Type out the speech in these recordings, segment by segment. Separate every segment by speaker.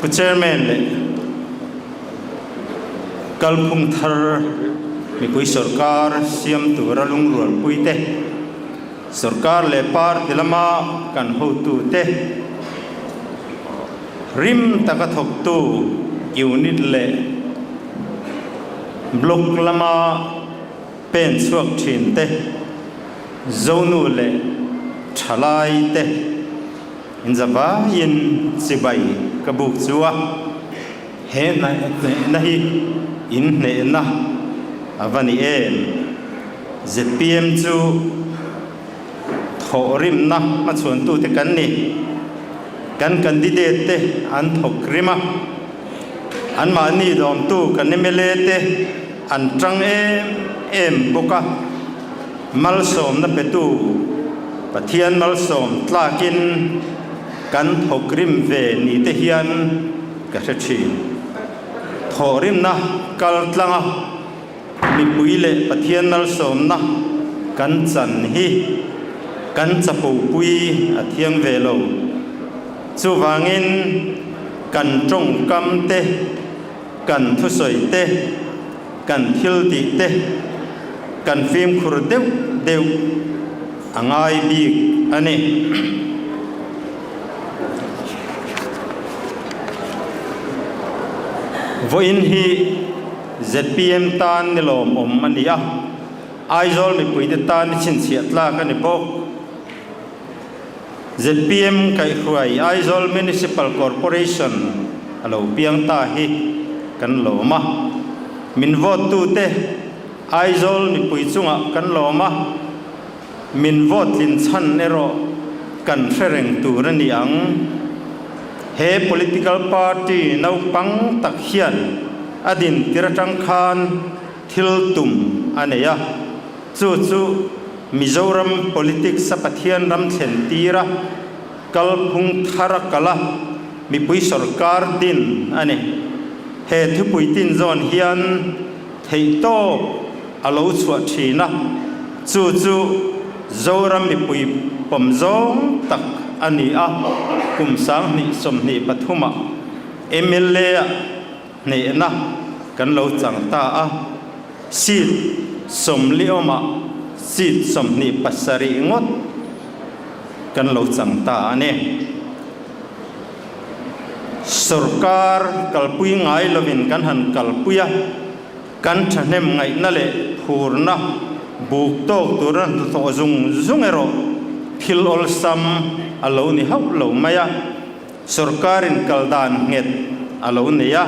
Speaker 1: Pu Chairman leh kalphung thar mipui sorkar siam tura lungrualpui te, sorkar leh party lama kan hotute, rim taka thawktu unit leh block lama pen chhuak thin te, Zonu leh Thalai te inzavaiin chibai ka buk chu a, he hnehna hi inhnehna a va ni em? Zpm chu thawhrimna hmachhuantute kan ni. Kan candidate te an thawk rim a, anmahni dawmtu kan mla te an tang em em bawk a, malsawmna petu Pathian malsawm tlakin kan thawk rim ve ni te hian ka hre thin. Thawhrimna kal tlang a. Mipui leh Pathian malsawmna kan chan hi kan chapopui a thiang ve lo. Chuvangin kan tawngkam te, kan thusawi te, kan thiltih te kan fimkhur deuh deuh a ngai bik a ni. Vawiin hi Zpm tan ni lawmawm a ni a, Aizawl mipuite tan ni chhinchhiah tlak a ni bawk. Zpm kaihhruai Aizawl Municipal Corporation a lo piang ta hi kan lawm a, min vote tute Aizawl mipui chungah kan lawm a, min vote tlin chhan erawh kan hre reng tur a ni ang. He political party naupang tak hian a din tir atang khan thil tum a nei a, chu chu Mizoram politics a Pathian ram thlen tir a, kalphung thar a kal a, mipui sorkar din a ni. He thupui tin zawn hian theihtawp a lo chhuah thin a, chu chu Zoram mipui pawm zawng tak a ni a, kum 2023 ah mla ah hnehna kan lo chang ta a, seat 40 awmah seat 27 ngawt kan lo chang ta a ni. Sorkar kalpui ngai lovin kan han kalpui a. Kan thahnem ngaihna leh phurna buk tawk tura hnathawh zung zung erawh thil awlsam a lo ni hauh lo mai a, sorkarin kal dan nghet a lo nei a.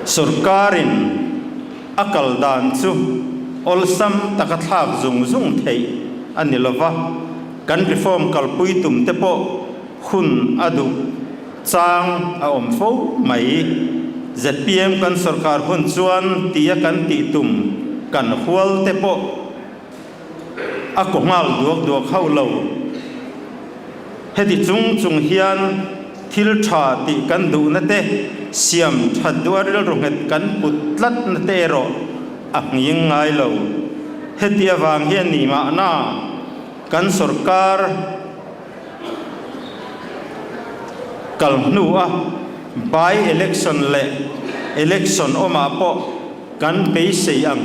Speaker 1: Sorkarin a kal dan chu awlsam taka thlak zung zung theih a ni lova, kan reform kalpui tum te pawh Hun a duh chang a awm fo mai. Zpm kan sorkar hun chuan tia kan tih tum kan hual te pawh a kaw nghal duak duak hauh lo. Heti chung chung hian thil tha tih kan duhna te, siam that duh a rilru nghet kan put tlatna te erawh a nghing ngai lo. Heti avang hian ni mahna kan sorkar Kal hnua by election leh election awmah pawh kan beisei ang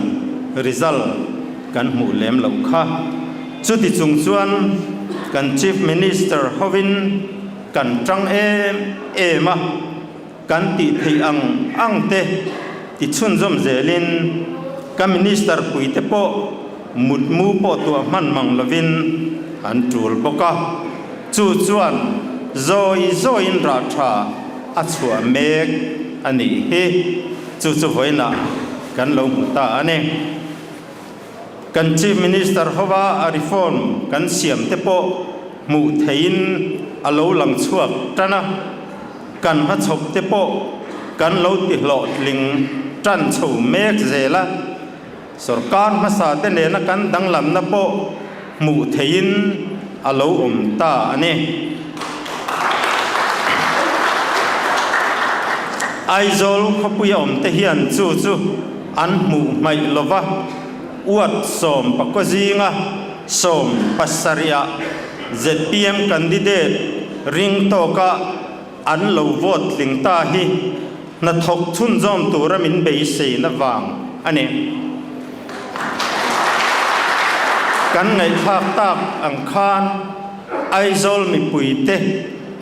Speaker 1: result kan hmuh lem loh kha. Chuti chung chuan kan Chief Minister hovin kan tang em em a, kan tih theih ang ang te ti chhunzawm zelin ka minister puite pawh mutmu pawh tuah hman mang lovin an tul bawk a, chu chuan zawi zawiin rah tha a chhuah mek a nih hi, chu chu vawiinah kan lo hmu ta a ni. Kan Chief Minister hova a reform kan siam te pawh hmuh theihin a lo lang chhuak tan a, kan hmachhawp te pawh kan lo ti hlawhtling tan chho mek zel a, sorkar hmasa te nena kan danglamna pawh hmuh theihin a lo awm ta a ni. Aizawl khawpuia awm te hian chu chu an hmuh hmaih lova, uat 14 zinga 70 ah. zpm candidate ring tawka an lo vote tling ta hi hnathawk chhunzawm tura min beiseina vang a ni. Kan ngaihthlak tak ang khan Aizawl mipuite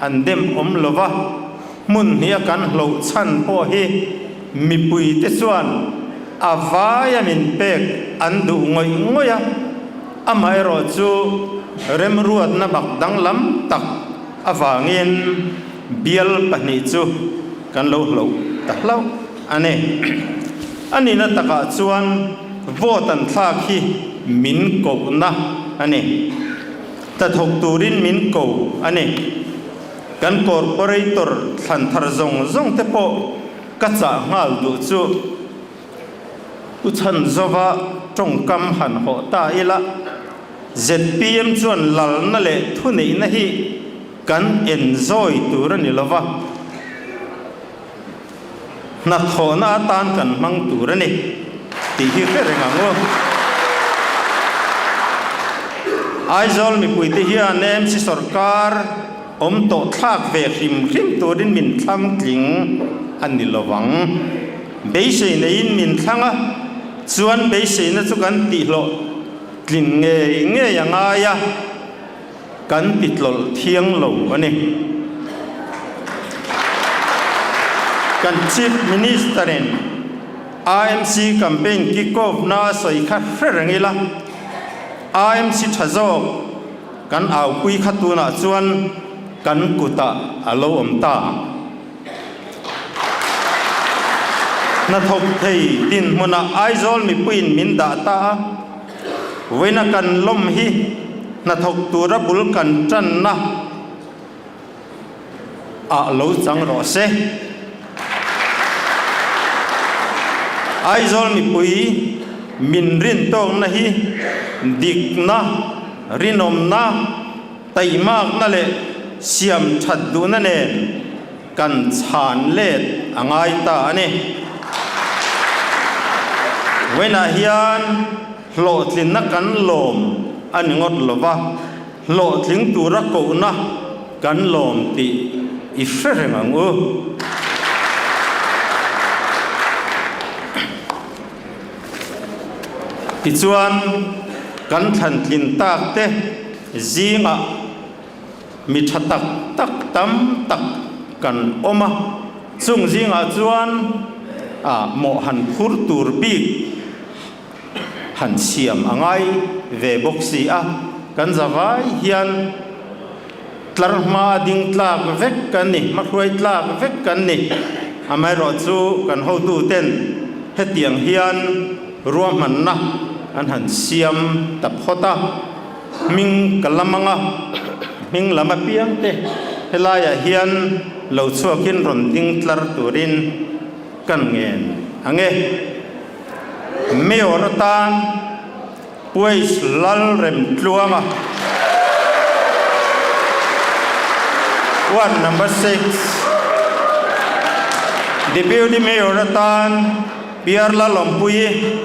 Speaker 1: an dem awm lova, hmun hnih a kan hloh chhan pawh hi mipuite chuan a vaia min pek an duh ngawih ngawih a, amaherawh chu remruatna mak danglam tak avangin bial pahnih chu kan lo hloh ta hlauh a ni. A nihna takah chuan vote an thlak hi min kohna a ni. Hnathawk turin min ko a ni. Kan corporator thlan thar zawng zawng te pawh ka chah nghal duh chu Pu Chhanzova tawngkam han hawh ta ila, zpm chuan lalna leh thuneihna hi kan enzawi tur a ni lova, hnathawhna atan kan hmang tur a ni tih hi hre reng ang u. Aizawl mipuite hian AMC sawrkar awm tawh thlak ve hrim hrim turin min thlang tling a ni lovang. Beisei neiin min thlang a, chuan beiseina chu kan tihhlawh tlin ngei ngei a ngai a. Kan ti tlawlh thiang lo a ni. Kan Chief Minister in AMC campaign kick-off na a sawi kha hre reng ila, AMC tha zawk kan aupui kha tunah chuan kan kutah a lo awm ta. Hnathawk thei dinhmunah Aizawl mipuiin min dah ta a, vawiina kan lawm hi hnathawk tura bul kan tanna ah lo chang rawh se. Aizawl mipui min rintawkna hi dikna, rinawmna, Taimakna leh siam that duhna nen kan chhan let a ngai ta a ni. Vawiinah hian hlawhtlinna kan lawm a ni ngawt lo va, hlawhtling tura kohna kan lawm tih i hre reng ang u. Tichuan, kan thlantlin tak te zingah mi tha tak tak tam tak kan awm a, chung zingah chuan ah mawh han phur tur bik han siam a ngai ve bawk si a, kan zavai hian tlar hma a ding tlak vek kan ni, hmahruai tlak vek kan ni. Amaherawhchu kan hotuten hetiang hian ruahmanna an han siam ta phawt a. Hming ka lam anga hming lam apiang te helaiah hian lo chhuakin rawn ding tlar turin kan ngen ang e. Mayor atan Puais Lalremtluanga Ward Number 6 Deputy Mayor atan Piar Lalawmpuii.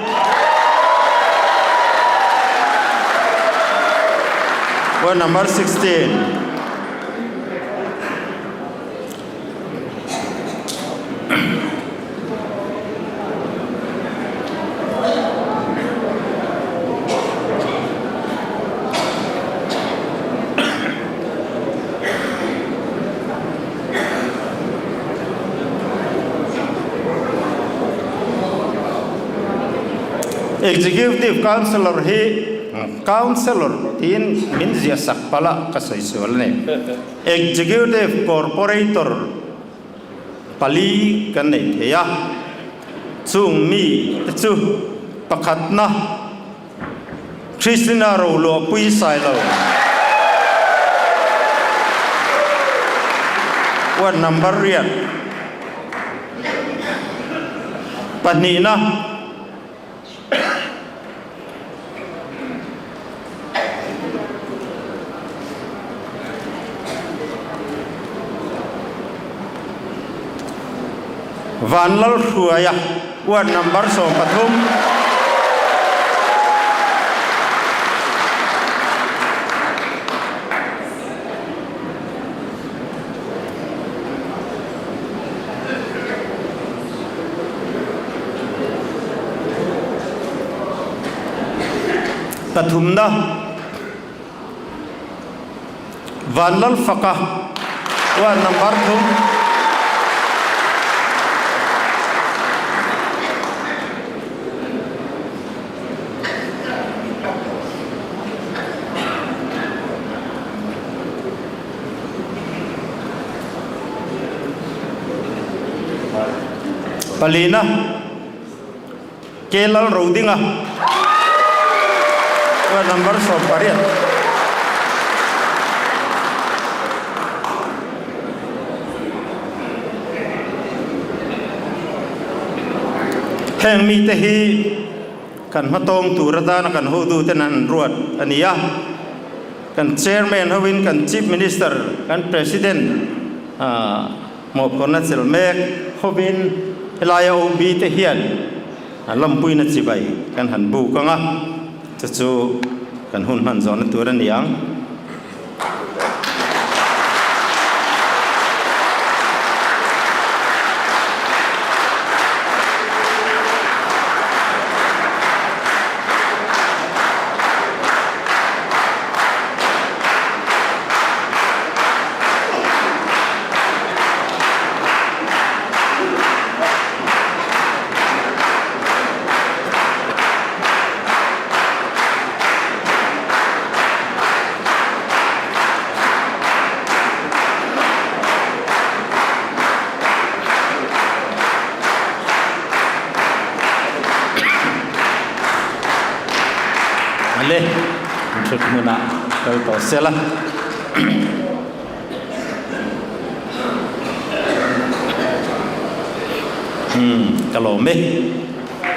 Speaker 1: Ward number 16. Executive Councillor hi Councillor tiin min ziah sak palh a, ka sawi sual a ni. Executive Corporator pali kan nei thei a, chung mi te chu pakhatna Christina Roluahpui Sailo, ward number riat, pahnihna. Vanlalhruaia ward number 13. Pathumna, Vanlalfaka, ward number thum. Palina, Ke Lal Rodinga, ward number 18. Heng mite hi kan hmatawng tur atana kan hotuten an ruat a ni a. Kan Chairman hovin kan Chief Minister, kan President mawhphurhna chelh mek hovin helaia OB te hian lampuina chibai kan han buk ang a, chu chu kan hun hman zawhna tur a ni ang. Ale, thut hmunah kal tawh sela. Umm, ka lawm e.